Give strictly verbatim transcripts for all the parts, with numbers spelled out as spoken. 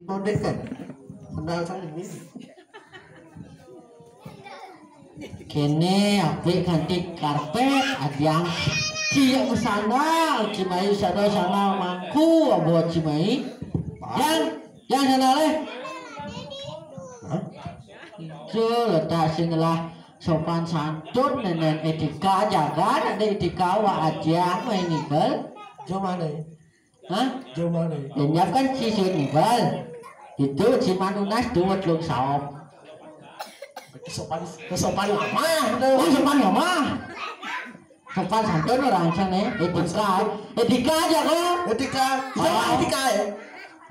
Modél kan? Kenal sama ini. Kéné apik kanti karpét, adiang. Cié mesandal, cimai sada sandal mangku, abo cimai. Yang, yang sandal, eh. Hah? Itu letak sing lah sopan santun, nénék étika, jaga, ada étika, wa adiang, main nigel. Jauh mana ya? Hah? Jauh mana ya? Lenyap kan si Sud Nibal. Itu si Manunas tuh telung saop. Sopan, sopan lama. Oh, sopan lama. Sopan santun orang sana. Étika. Étika aja kok. Étika. Bisa ah. Étika ya?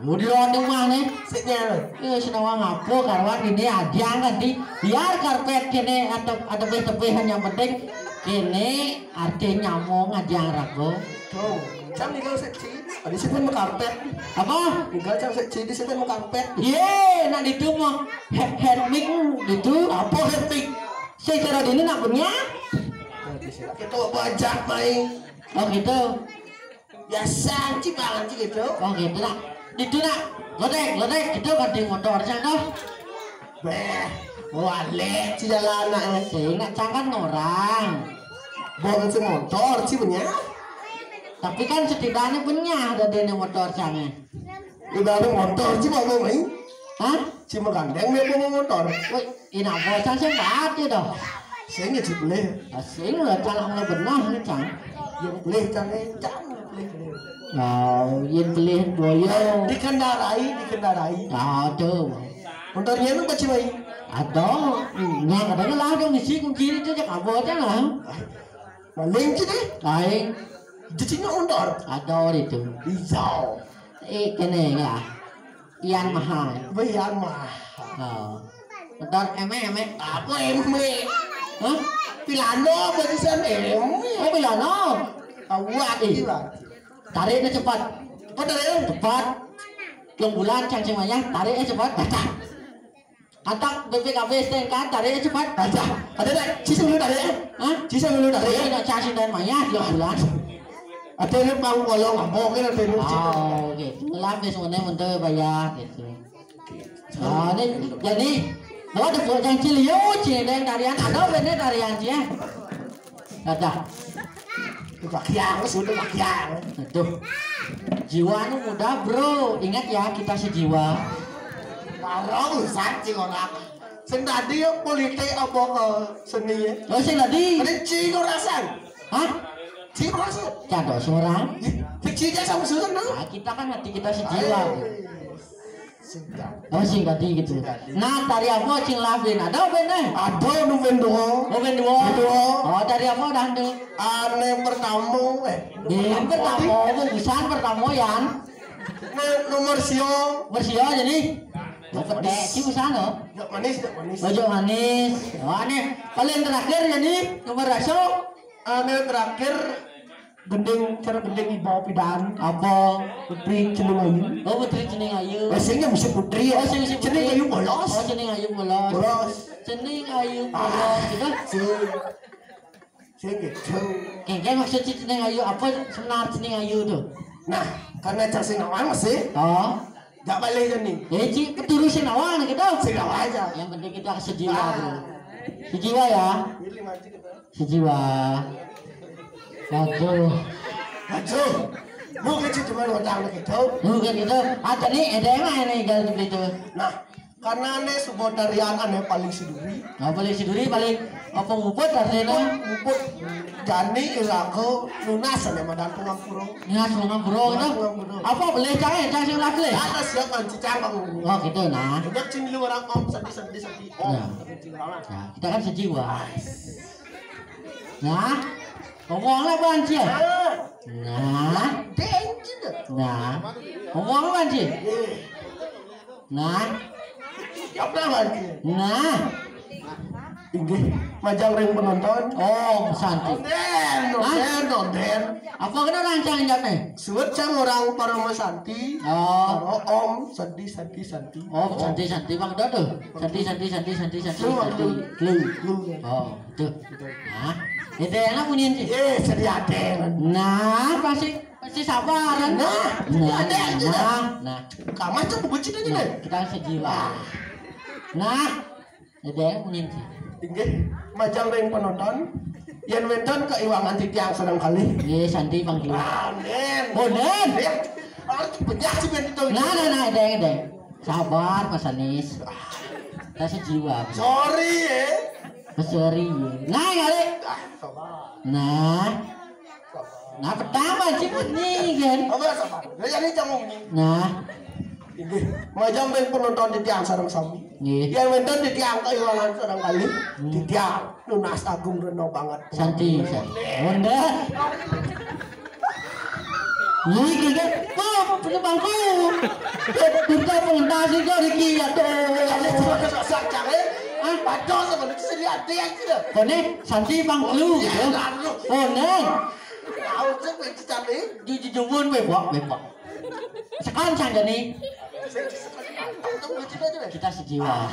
Udah di rumah nih. Sik nyel. Eh, senawa ngapa karuan ini adiang kanti. Biar karpét kéné atau ada tebih-tebih yang penting kéné arti nyamuk adiang raga. Tuh, cang tinggal sik ci. Tadi sih kan karpét. Apa? Tinggal cang sik ci, di sini mau karpét. Yé, nak itu mah he- hermik itu. Apa hermik? Secara dini nak punya? Kita bajak main. Oh gitu. Biasa ci banget ci gitu. Oh gitu nak. Itu nak. Lotek, lotek, itu kanti motor cang tuh. Beh, balik ci jalan nak. Sing nak cang kan orang. Bukan si motor ci punya. Tapi kan setidaknya punya ada di motor cangnya. Udah ada motor ci mau main. Hah? Ci mau gandeng dia mau motor. Woi, ini apa cang sih mati dah. Sing ya ci boleh. Sing lah cang lah benar nih cang. Yang boleh cang, eh, cang boleh boleh. Oh, yang boleh boyo. Dikendarai, dikendarai. Aduh. Motornya nu baca bayi. Aduh, nah kadang lah dong isi kunci itu cak apa aja lah. Maling sih deh. Lain. Jadi nggak motor. Aduh itu. Iya. Eh kene ya. Ian mahal. Ian mahal. Oh. Motor eme eme. Apa eme? Hah? Pilano apa tulisan eme? Oh pilano. Awak iya. Tariknya cepat. Apa tarik? Cepat. Telung bulan cang cing mayah, tariknya cepat. Datang. Atak B P K B S T N K, tariknya cepat. Ada. Ada tak? Sisa dulu tarik. Hah? Sisa dulu tarik. Iya, nak cacing dan mayah, telung bulan. Ada yang pang bolong apa kira ada yang. Oh, oke. Lapis mana mentu bayar gitu. Oh, ini jadi, oh, ada buat yang cilio, cing, ada yang tarian, ada bener tarian, cing. Ada. Udah kiang, sudah kiang. Aduh. Jiwa nu muda, bro. Ingat ya, kita sejiwa. Parah urusan cing orang. Sing tadi ya politik apa ke seni ya? Oh, sing tadi. Ada cing kok rasan. Hah? Cing kok rasan. Cado seorang. Cing aja sama susun no. Nah, kita kan hati kita sejiwa. Ayo. Singkat. Oh, singkat gitu. Singkat. Nah, tari apa cing lakuin? Ada apa nih? Ada nu ben dua. Oh, ben dua. Ben dua. Oh, tari apa dah tu? Ane pertama, eh. Yang pertama, bukan pertama, Yan. Nah, nomor sio. Nomor sio jadi. Nomor petek, si usaha lo. Jok manis, jok manis. Oh, jok manis. Oh, ane paling terakhir jadi nomor raso. Ane terakhir gending, cara gending ibu pidan. Apa? Putri Cening Ayu. Oh, Putri Cening Ayu. Eh, sing mesti putri ya. Oh, sing mesti putri. Cening Ayu bolos. Oh, Cening Ayu bolos. Bolos. Cening Ayu bolos, gitu. Sing. Sing gitu. Kengkeng maksud si Cening Ayu apa sebenar Cening Ayu tuh? Nah, karena cang sing awal masih. Oh. Gak balik kan nih. Eh, Ci, keturusin awal gitu. Sing awal aja. Yang penting kita sejiwa, bro. Sejiwa ya. Ini lima aja kita. Sejiwa. Aduh. Aduh. Mungkin sih cuma ngundang gitu. Mungkin itu. Ada nih, ada yang lain nih, kalau begitu. Nah, karena ane sebuah tarian ane paling siduri. Nah, paling siduri, paling apa nguput artinya? Nguput. Jani iraga lunas ane madan pengampura. Lunas pengampura itu. Lunas pengampura. Apa boleh cang ya, cang sing lah boleh? Ada siap kan cicang kamu. Oh, gitu nah. Udah cing lu orang om sedih sedih sedih. Om. Ya. Sedih sedih orang. Ya, kita kan sejiwa. Nah, ngomong lah, Bang Cie. Nah, nah, ngomong lah, Bang Cie. Nah, apa, Bang Cie? Nah, inggih, majang ring penonton. Oh, santi. Onden, hah? Onden, onden. Apa kena rancang jawabnya? Suwet sang orang Parama Santi. Oh. Karo Om Santi, Santi, Santi. Om Santi, Santi, Bang Dodo. Santi, Santi, Santi, Santi, Santi, lu, Santi. Lu. Lu. Oh, tuh. Nah, itu enak bunyiin sih. Eh, sedih hati. Nah, pasti. Pasti sabar. Nah, nah, nah, nah. Kamu aja bubucin aja deh. Kita sejiwa. Nah, jadi mungkin sih. Inggih, majeng ring penonton. Yen wénten kaiwangan titiang sareng kalih. Nggih, santi panggilan. Amin. Boten. Ya. Ah, banyak sih ben itu. Nah, nah, nah, deng, deng. Sabar, Mas Anis. Kita sejiwa. Sorry ya. Sorry. Nah, ngalih. Ah, sabar. Nah. Nah, pertama sih nih kan. Apa sabar? Lah jadi jangan ini. Nah. Inggih, majeng ring penonton titiang sareng sami. Nggih. Yen wénten titiang kaiwangan sareng kalih, hmm, titiang nunas agung rena banget. Santi, santi. Wonten. Iki kan, oh, penumpangku. Kita pengentas itu iki ya tuh. Ada cuma kesak-kesak, eh? Ah, padahal sama itu sendiri ada yang tidak. Kone santi pangklu gitu. Ya, lalu. Kone. Tahu sih, pencicane. Jujur jumun, bebok, bebok. Sekon sanjani. Kita sejiwa.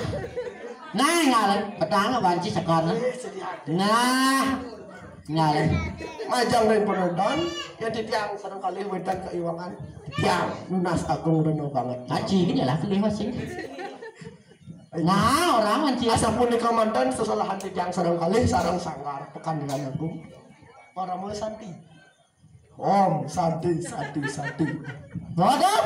Nah, ngalih, petang banci sekon. Nah, ngalih. Majeng ring penonton, ya titiang sareng kalih wénten kaiwangan. Tiang nunas agung rena banget. Haji, ini lah pilih masing. Nah, orang manci. Asapunika manten sesolahan titiang sareng kalih sareng sanggar Pekanbaran Agung. Parama santi. Om santi, santi, santi. Waduh.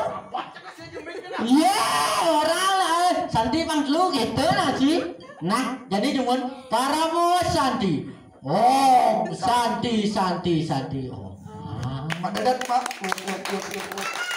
Iya, orang lah. Eh, santi pang telu gitu nah, Ji. Nah, jadi cuman paramo santi. Om santi, santi, santi. Om. Ah. Pak Dadat, Pak. Yuk, yuk, yuk, yuk, yuk.